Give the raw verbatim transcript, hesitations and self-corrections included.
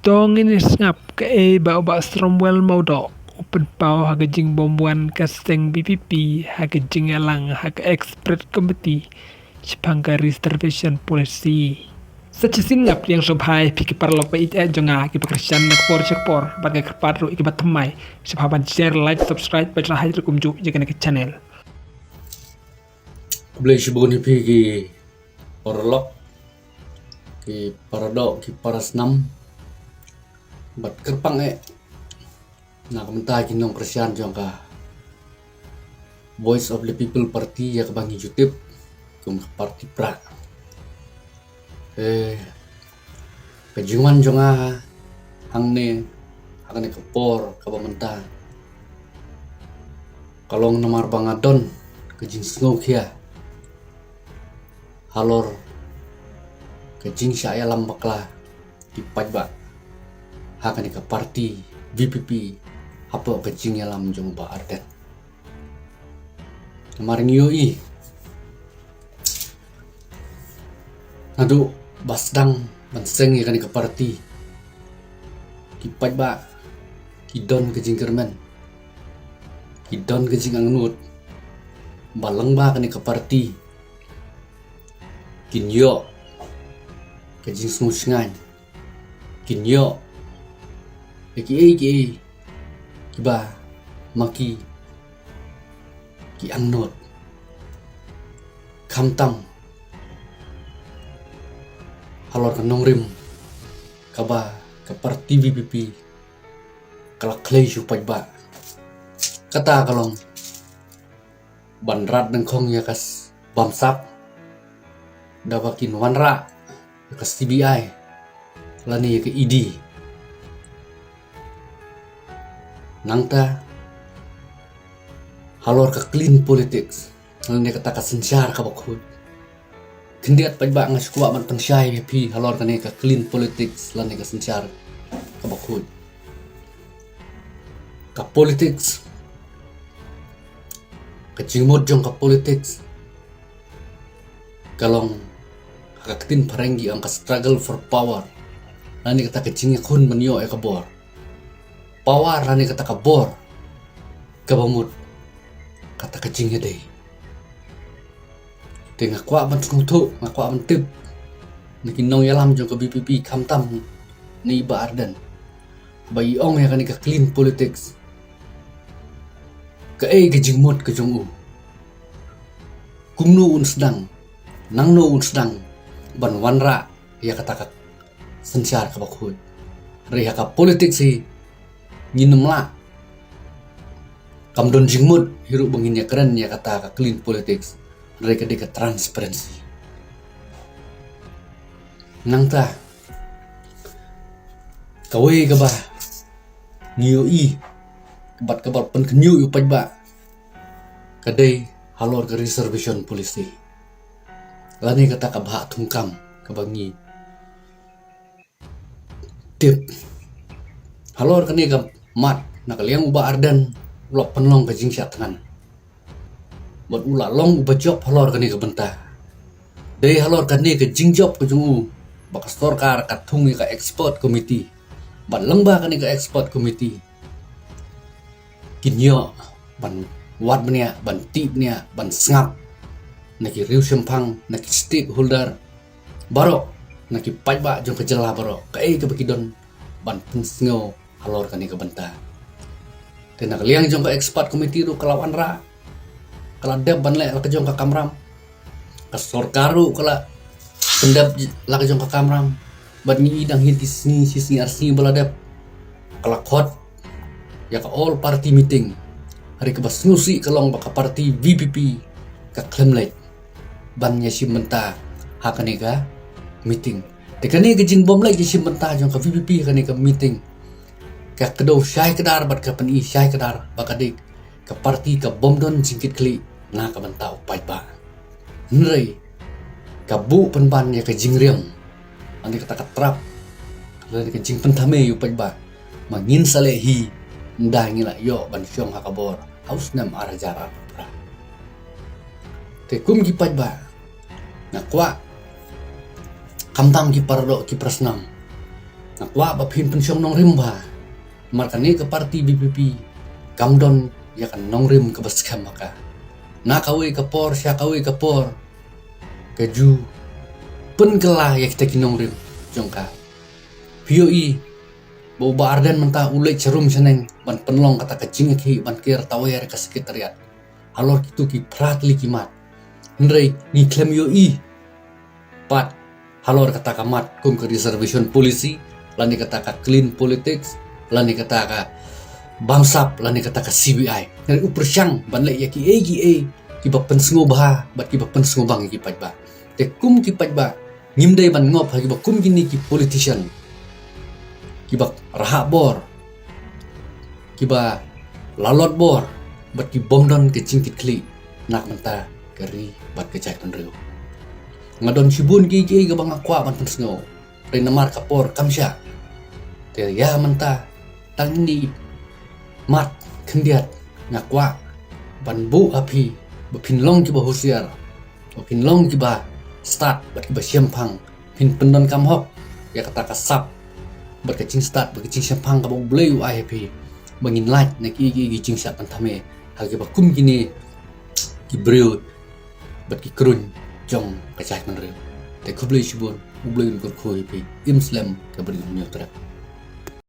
To ngin ïa sngap kaei ba u Bah Stromwell Mawdoh u pynpaw ha ka jingbym wan ka seng VPP ha ka jingïalang ha ka expert committee shaphang ka reservation policy. Sa shisien ngap ïa sngewbha ïa phi ki paralok ba ïeit jong nga kiba kyrshan na ka por sha ka por bad nga kyrpad ruh ïa kiba thymmai sngewbha ban share, like, subscribe bad shna hajar kumjuh ïa kane ka channel. Khublei shibun ïa phi ki paralok, ki paradoh, ki parasnam bad kyrpang eh na ka bynta ki nongkyrshan jong ka Voice of the People Party ïa kaba ngi ju tip kum ka party prah. Eh, ka jingwan jong nga hangne ha kane ka por kaba mynta ka long namar ba nga don ka jingsngewkhia halor ka jingshah ïalam bakla ki paidbah ha kane ka party VPP hapoh ka jingïalam jong u Bah Ardent. Namar ngi ïohi naduh ba sdang ban seng ïa kane ka party, ki paidbah ki don ka jingkyrmen, ki don ka jingangnud ba lyngba kane ka party kin ïoh ka jingsngewshngaiñ, kin ïoh ïa kiei kiei kiba ma ki ki angnud, khamtam halor ka nongrim kaba ka party VPP ka la khlei sha u paidbah. Kata ka long ban rat nyngkhong ïa ka bamsap da ba kin wanrah ïa ka CBI lane ïa ka ED. Nangta halor ka clean politics lane kata ka synshar kaba khuid. Khyndiat paidbah nga sngewkwah ban pynshai ïa phi halor kane ka clean politics lane ka synshar kaba khuid. Ka politics, ka jingmut jong ka politics ka long, ha ka ktien phareng ki ong ka struggle for power. Lane kata ka jingïakhun ban ïoh ïa ka bor. Power lane kata ka bor kaba mut kata ka jingïadei. Te nga kwah ban sngewthuh, nga kwah ban tip na ki nongïalam jong ka VPP khamtam na i Bah Ardent ba i ong ïa kane ka clean politics, kaei ka jingmut ka jong u? Kumno un sdang, nangno un sdang ban wanrah ïa kata ka synshar kaba khuid? Hynrei ha ka politics hi ngin ym lah, kam don jingmut hi ruh ba ngin ïakren ïa kata ka clean politics, hynrei ka dei ka transparency. Nangta kawei kaba ngi ïohi bad kaba pynkhynñiuh ïa u paidbah ka dei halor ka reservation policy lane kata ka bhah thungkam kaba ngi tip. Halor kane ka mat, na ka liang u Bah Ardent u la pynlong ka jingshah thngan bad u la long uba jop halor kane ka bynta. Dei halor kane ka jingjop ka jong u ba ka sorkar ka thung ïa ka expert committee, bad lyngba kane ka expert committee kin ïoh ban wad bniah, ban tih bniah, ban sngap na ki riewshemphang, na ki stakeholder baroh, na ki paidbah jong ka jylla baroh, kaei kaba ki don ban pynsngew halor kane ka bynta. Te na ka liang jong ka expert committee ruh ka la wanrah, ka la dep ban leh la ka jong ka kamram. Ka sorkar ruh ka la pyndep la ka jong ka kamram. Bad ngi i dang hi ki sngi, shi sngi ar sngi ba la dep, ka la khot ïa ka all party meeting. Hynrei kaba sngewsih ka long ba ka party VPP ka khlem leit ban ïashim bynta ha kane ka meeting. Te kane ka jingbym leit ïashim bynta jong ka VPP ha kane ka meeting ka kdew shai kdar bad ka pyni shai kdar ba ka dei ka party ka bym don jingkitkhlieh na ka bynta u paidbah. Hynrei ka buh pynban ïa ka jingriam, lane kata ka trap, lane ka jingpynthame ïa u paidbah. Ma ngin sa leh hi, ynda ngi la ïoh ban shong ha ka bor ha u snem ar hajar arphew phra. Te kum ki paidbah, nga kwah Khamtam ki paradoh ki parasnam, nga kwah ba phin pynshong nongrim bha. Namar kane ka party B P P kam don ïa ka nongrim kaba skhem ha ka. Na kawei ka por sha kawei ka por ka ju pynkylla ïa kita ki nongrim jong ka. Phi ïohi ba u Bah Ardent mynta u leit sharum shaneng ban pynlong kata ka jingïakhih ban ker tawiar ka secretariat halor kitu ki phra tylli ki mat. Hynrei ngi khlem ïohi pat halor kata ka mat kum ka reservation policy, lane kata ka clean politics, lane kata ka bamsap, lane kata ka C B I. Hynrei u pyrshang ban leh ïa kiei kiei kiba pynsngewbha bad kiba pynsngewbang ïa ki paidbah. Te kum ki paidbah ngim dei ban ngop ha kiba kum kine ki politician kiba rhah bor, kiba lalot bor bad ki bym don ka jingkitkhlieh na ka bynta ka ri bad ka jaitbynriew. Nga don shibun kiei kiei kaba nga kwah ban pynsngew, hynrei namar ka por kam shah. Te ïa mynta tang kine mat khyndiat nga kwah ban buh ha phi ba phin long kiba husiar, ba phin long kiba stad bad kiba shemphang, phin pyndonkam hok ïa kata ka sap bad ka jingstad bad ka jingshemphang kaba U Blei u ai ha phi, ba ngin lait na kiei kiei ki jingshah pynthame ha kiba kum kine ki briew bad ki kruiñ jong ka jaitbynriew. Te khublei shibun, U Blei un kyrkhu ïa phi. Im slem, ka bri Hynñiewtrep.